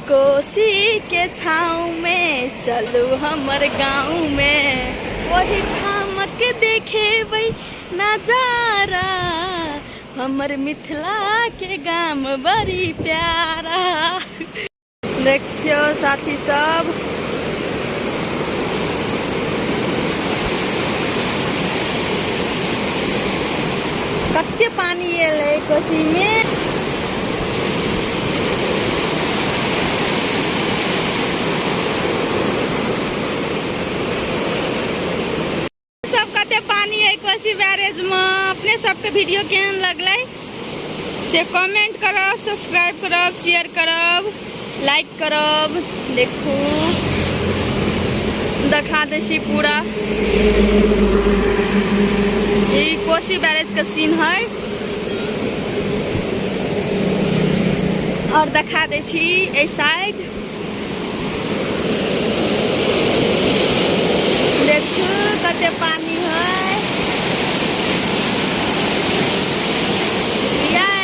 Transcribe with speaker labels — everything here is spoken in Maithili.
Speaker 1: कोसी के छाँव में चलू हमर गाँव में, ओही ठामक देखेबै नजारा, हमर मिथिला के गाम बड़ी प्यारा। देखियौ साथी सब, कते पानी एलै कोसी में। सब कते पानी है कोसी बैरेज में। अपने सबके वीडियो केहन लगलै से कमेंट करब, सब्सक्राइब करब, शेयर करब, लाइक करब। देखू, देखा दै छी पूरा ई कोसी बैरेज के सीन है। और देखा दै छी एहि साइड, देखू कते पानी।